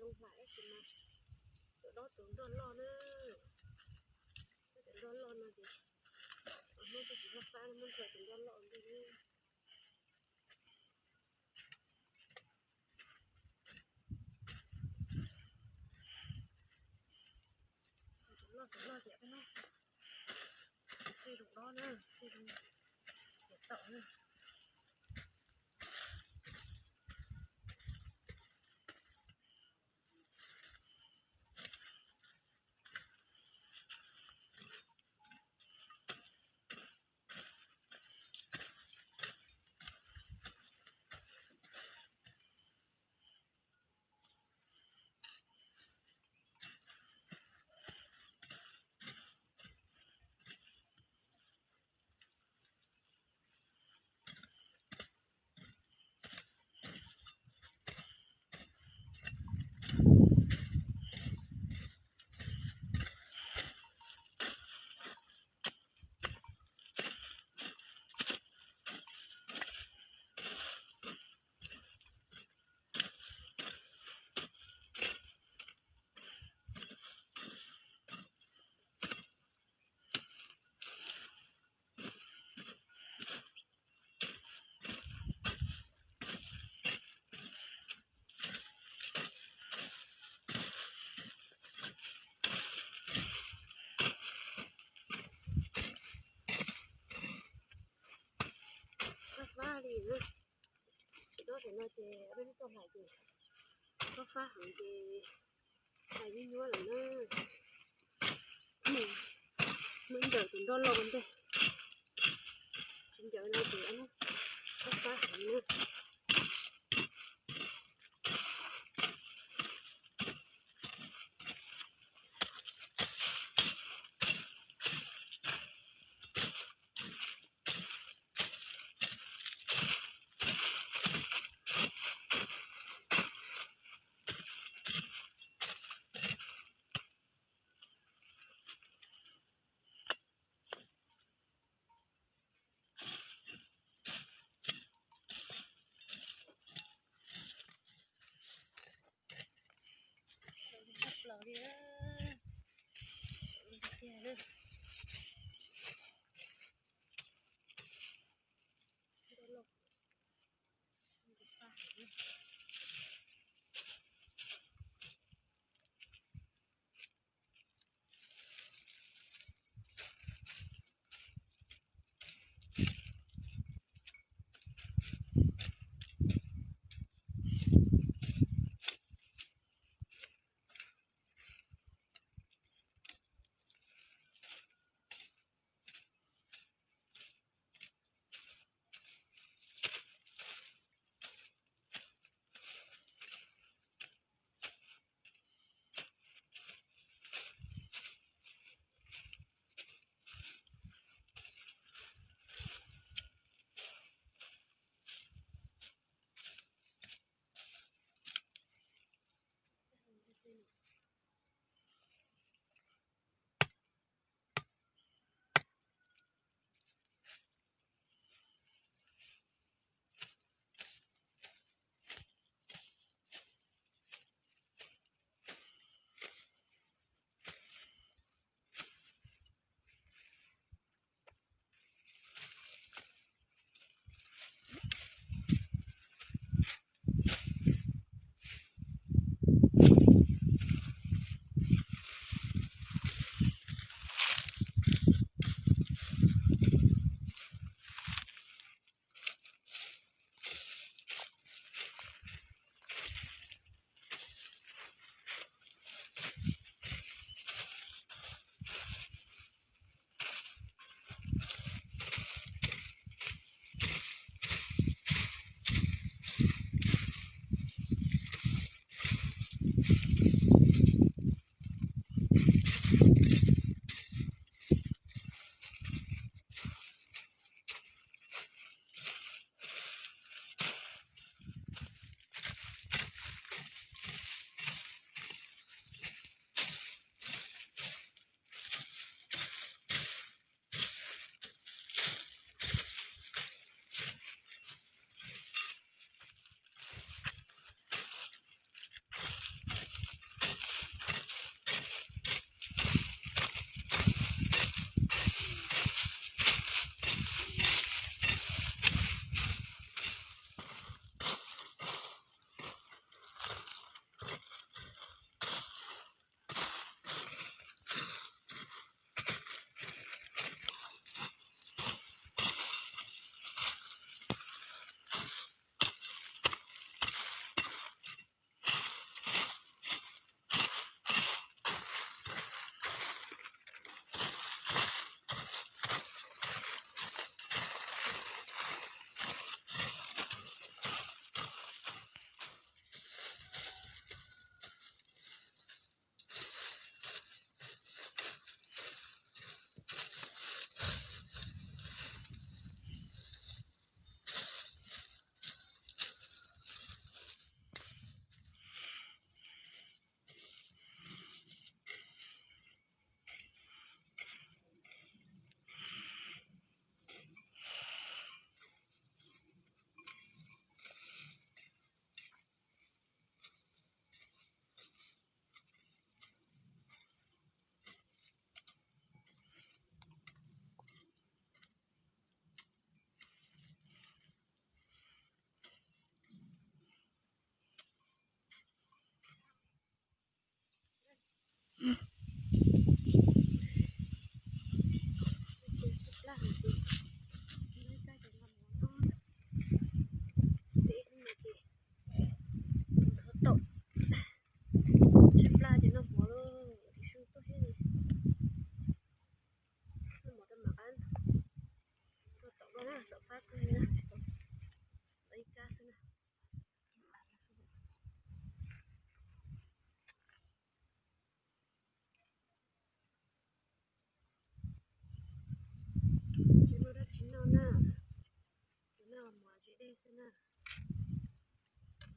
Tus hlais tab sis mas tus dob tus nroj loj na. Tus nroj loj no ces hnub twb tsis fab fab, muab nthuav tus nroj loj ntej na. Tus loj tus loj tiam no, tej tus dob na, tej tus tiam taum na. Fab fab li na. Tus dob tam no ces peb lub toj hlais ces fab fab heev ces hlais nyuab nyuab lawm na. Muab ncaws tus nroj loj ua ntej. Tsis ncaws no ces fab fab heev na.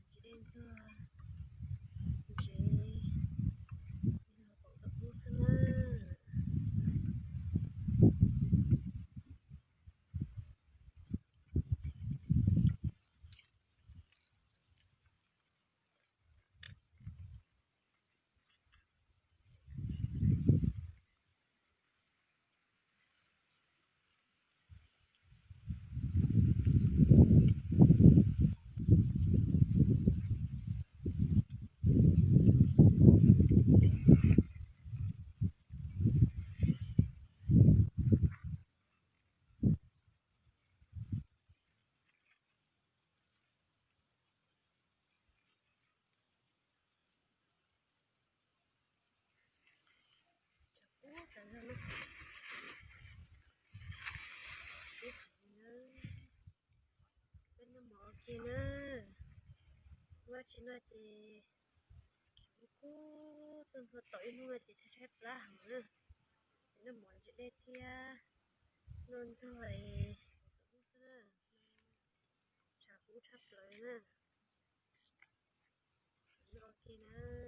Tsis dej ntxuag ntsev los pom tau ub xwb na. Ub, tas zog na. Ib, peb noj mov ua ke na. Ua tsis noj ces kub kub tuaj ntxuag tau ib hnub no ces tshaib tshaib plab heev na. Ces noj mov ntsis dej thiab noj ntxuag es ub xwb na. Tshav kub tshaj plaws na. Noj ua ke na.